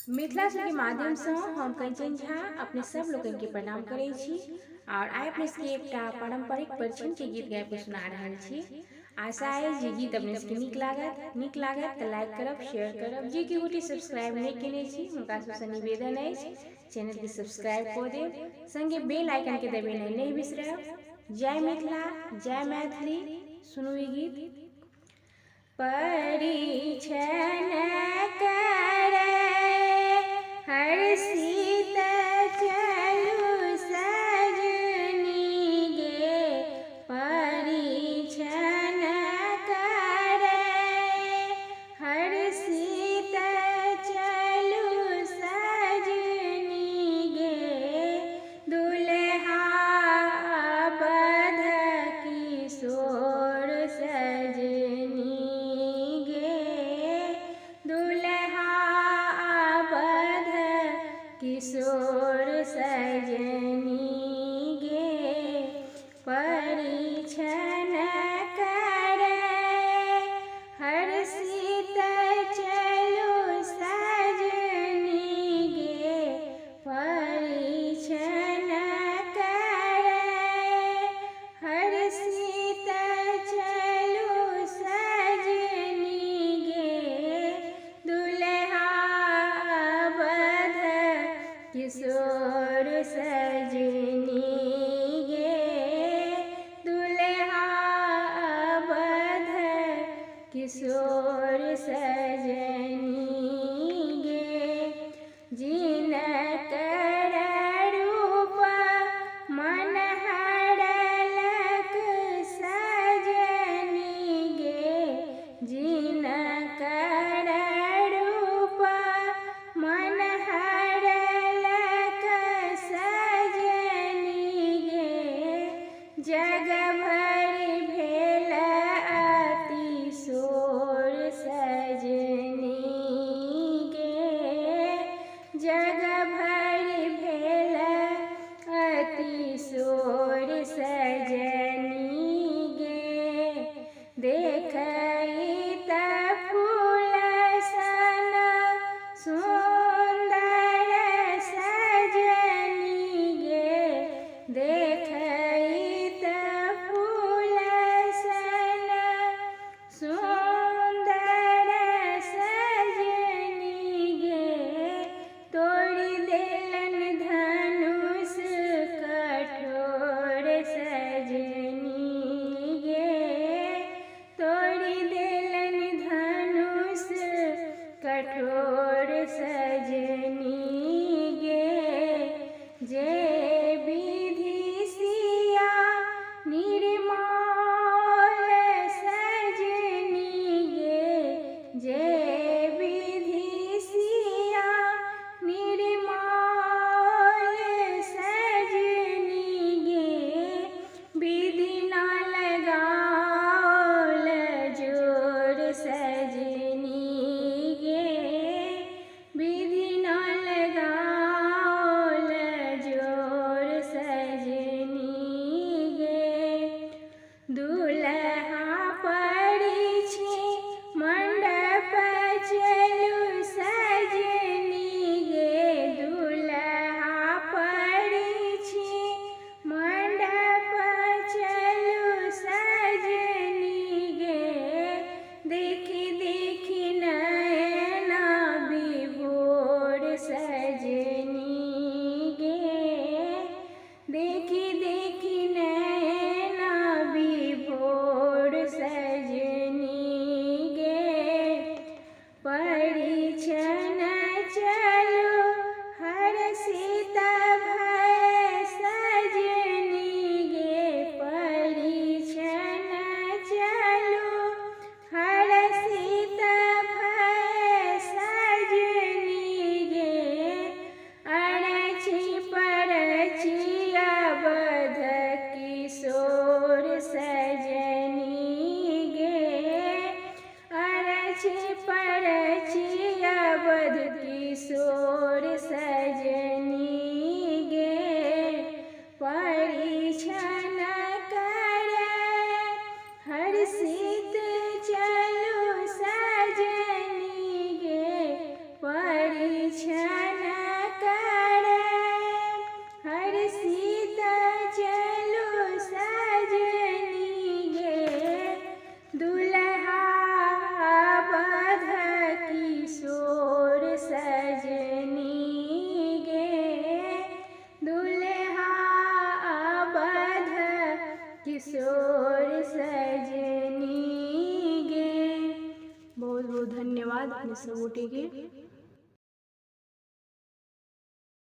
मिथिला के माध्यम से हम कंचन झा अपने सब लोगन के प्रणाम करै छी और आइ अपने सबके एकटा पारंपरिक परिछन के गीत गाबि के सुना रहल छी। आशा है जे गीत अपने सबके नीक लागत तऽ लाइक करब, शेयर करब। जे केओ गोटे सब्सक्राइब नहि केने छी हुनका सबसँ निवेदन अछि चैनल के सब्सक्राइब कऽ देब, संगे बेल आइकन के दबेनाइ नहि बिसरब। जय मिथिला, जय मैथिली। सुनू ई गीत। परिछन करे हर्षित चलु सजनी गे, परिछन करे हर्षित चलु सजनी गे, दुल्हा बध किशोर सजनी गे, दुल्हा बध किशोर सजनी गे, परिछन करे हर्षित चलु सजनी गे, परिछन करे हर्षित चलु सजनी गे, दुल्हा बध किशोर सजनी गे, दुल्हा बध किशोर सजनी गे, जिनकर रूप मन हरलक सजनी गे, जिनकर रूप मन हरलक सजनी गे, जग भरि भेल अति शोर सजनी गे, जग भरि भेल अति शोर सजनी गे, देखैत फूल सन सुन्दर सजनी गे, देखैत फूल सन सुन्दर सजनी गे, तोड़ि देलन धनुष कठोर सजनी गे, तोड़ि देलन धनुष कठोर सजनी गे, जे विधि सिया निर्मल सजनी गे, जे विधि सिया निर्मल सजनी गे, विधि न लगाओल जोर सजनी गे, विधि न लगाओल जोर सजनी गे, दुल्हा परिछि मंडप चलु सजनी गे, दुल्हा परिछि मंडप चलु सजनी गे, देखि देखि नयना विभोर सजनी गे, देखि देखि नयना विभोर सजनी गे, परिछन चलु हर्षित भय सजनी गे, परिछन चलु हर्षित भय सजनी गे, अरछि परछि अबध किशोर सजनी गे, अरछि परछि आशीर्वाद अपने सब गोटे के।